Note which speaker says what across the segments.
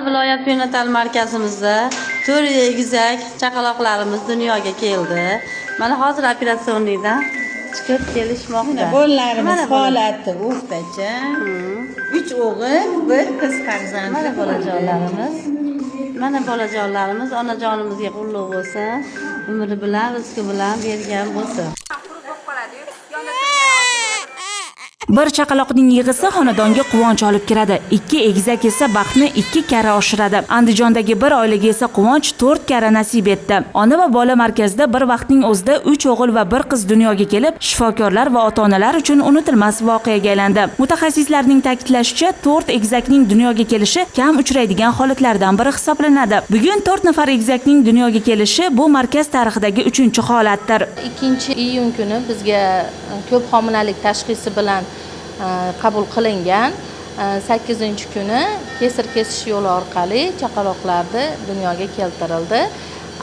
Speaker 1: Viloyat perinatal markazimizda 4 egizak chaqaloqlarimiz dunyoga keldi. Mana hozir операционный dan chiqib kelishmoqda.
Speaker 2: Bolalarimiz
Speaker 1: Mana bola-
Speaker 2: holati o'rtacha. Uch o'g'il, bir qiz farzandli
Speaker 1: Mana
Speaker 2: bo'ldi.
Speaker 1: bolajonlarimiz. Mana bolajonlarimiz onajonimizga qulluq bo'lsin. Umri bilan, rizqi bilan bergan bo'lsin.
Speaker 3: Bir chaqaloqning yig'isi xonadonga quvonch olib kiradi. Ikki egizak esa baxtni ikki karra oshiradi. Andijondagi bir oilaga esa quvonch to'rt karra nasib etdi. Ona va bola markazida bir vaqtning o'zida uch o'g'il va bir qiz dunyoga kelib, shifokorlar va ota-onalar uchun unutilmas voqeaga aylandi. Mutaxassislarning ta'kidlashicha, to'rt egizakning dunyoga kelishi kam uchraydigan holatlardan biri hisoblanadi. Bugun to'rt nafar egizakning dunyoga kelishi bu markaz tarixidagi uchinchi holatdir.
Speaker 4: 2-iyun kuni bizga ko'p homilalik tashxisi bilan qabul qilingan. 8-kuni kesir kesish yo'li orqali chaqaloqlarni dunyoga keltirildi.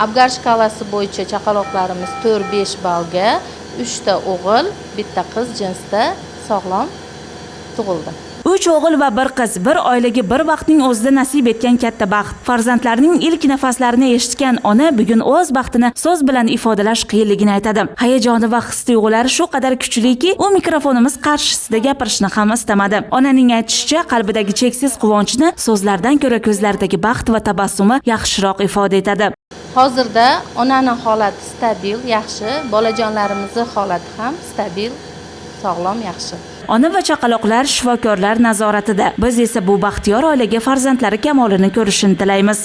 Speaker 4: Apgar shkalasi bo'yicha chaqaloqlarimiz 4-5 ballga, 3 ta o'g'il, bitta qiz jinsda sog'lom tug'ildi.
Speaker 3: Uch o'g'il va bir qiz bir oilaga bir vaqtning o'zida nasib etgan katta baxt. Farzandlarining ilk nafaslarini eshitgan ona bugun o'z baxtini so'z bilan ifodalash qiyinligini aytadi. Hayajoni va his tuyg'ulari shu qadar kuchliki, u mikrofonimiz qarshisida gapirishni ham istamadi. Onaning aytishicha, qalbidagi cheksiz quvonchni so'zlardan ko'ra ko'zlaridagi baxt va tabassumi yaxshiroq ifoda etadi.
Speaker 4: Hozirda onani holati stabil, yaxshi, bolajonlarimizni holati ham stabil, sog'lom, yaxshi.
Speaker 3: Ona va chaqaloqlar shifokorlar nazoratida. Biz esa bu baxtiyor oilaga farzandlari kamolini ko'rishini tilaymiz.